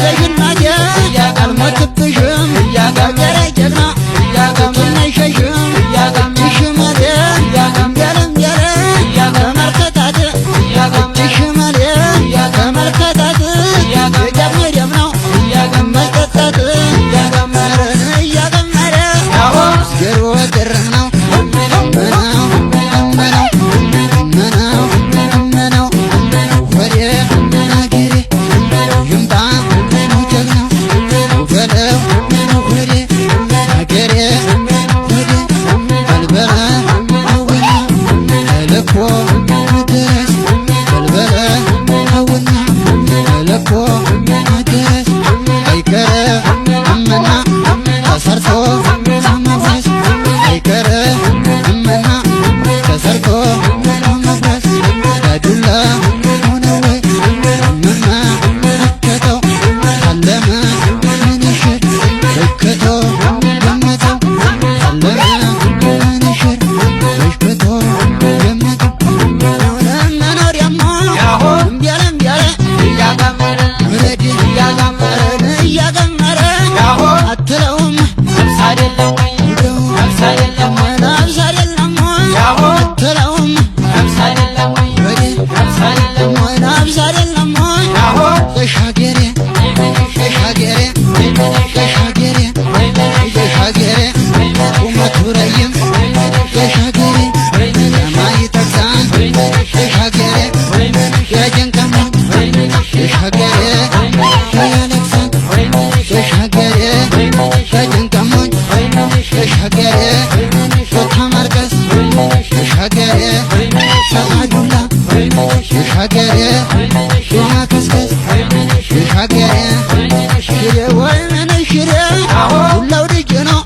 አይዞሽ እናቴ አልሞትብሽም ሀገሬ ጀግና ትናይሸሽም እጅሽ መሌ እምቢያለ እምቢያለ ተመልከታት እጅሽ መሌ ተመልከታት የጀግና ደም ነው መጠጣት እያገመረ ገሮ ግርም ነው ምነው ምነው ምነው ምነው ወዴ አገሬ ይምጣ ጀግናው በለው ወዴ አገሬ ወዴ በልበለ አውና ለኮ ድረስ በልበለ አውና ለኮ ድረስ አይቀርምና ተሰርቶ መፍረስ አይቀርምና ተሰርቶ መፍረስ በዱላ ሆነ ወይ የምመለከተው አለመ ምንሽር በሽክቶ ገመተው አለመ ምንሽር በሽክቶ ገመተው መኖሪያማ እምቢ አለ እምቢ አለ ውረድ እያገመረ አትለውም ነፍስ አይደለም ወይ ነፍስ አይደለም ወይ ነፍስ አይደለም ወይ አትለውም ነፍስ አይደለም ወይ ነፍስ አይደለም ወይ ነፍስ አይደለም ወይ ተሻገሬ ተሻገሬ ተሻገሬ ተሻገሬ ቁመቱ ረጅም ተሻገሬ ሰማይ ይጠቅሳል ተሻገሬ የጭንቀሙ ተሻገሬ ያለቅሳል ተሻገሬ ከጭንቀሞኝ ተሻገሬ ቶታ ማልቀስ ተሻገሬ ሰማዱላ ተሻገሬ ማከስከስ ተሻገሬ ሽሬ ወይ ምን ሽሬ ዱላው ልጅ ነው።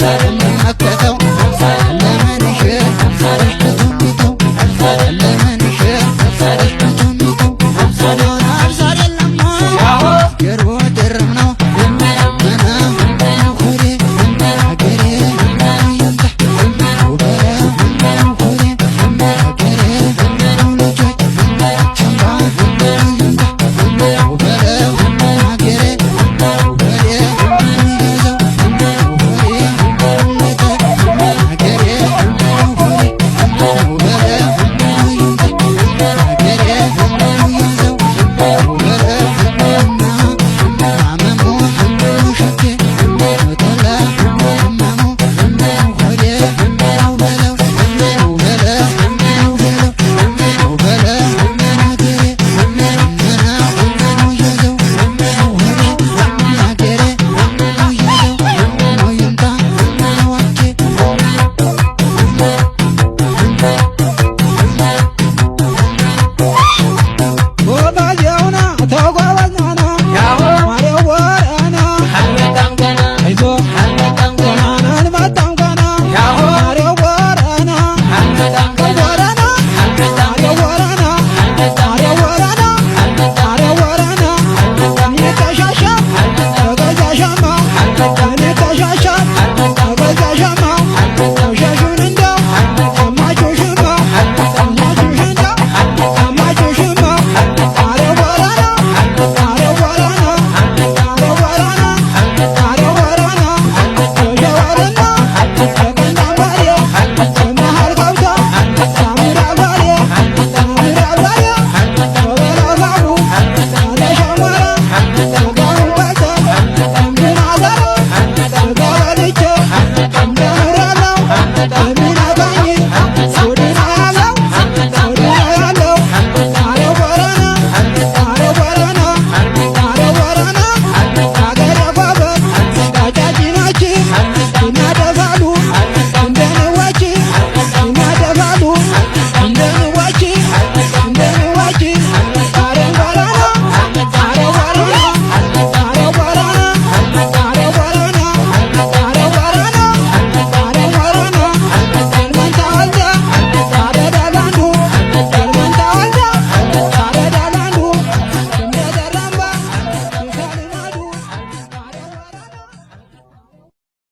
መከተው ለመንሽ እሽክቱሚተው ለመንሽ እሽክቱሚተው ገርቦ ድርም ነው መና ሆዴ አገሬ ይምጣ በለው ሆዴ አገሬ ልጆች ቸምባ ይምጣ በለው አገሬ በሬ ይዘው ሆዴ አገሬ ሆዴ በለው ይምጣ አገሬ ይዘው በለው ማመሙ ሸቴ ጠላ ማሙ ሆዴ በለው በለው በለው በለው አገሬ መና ይዘው ሆዴ አገሬ ይዘው ይምጣ ዋኬ። ጎበዜውና ተጎበዝናና ማሬው ወረና አልመጣም ገና አይዞ አልመጣም ገና አልመጣም ገና ማሬው ወረና አልመጣም ገና ወረና አልመጣም ማሬው ወረና አልመጣም ማሬው ወረና አልመጣም ማሬው ወረና አልመጣም እኔ ተሻሻ ተገዛሻማ አልመጣም እኔ ተሻሻ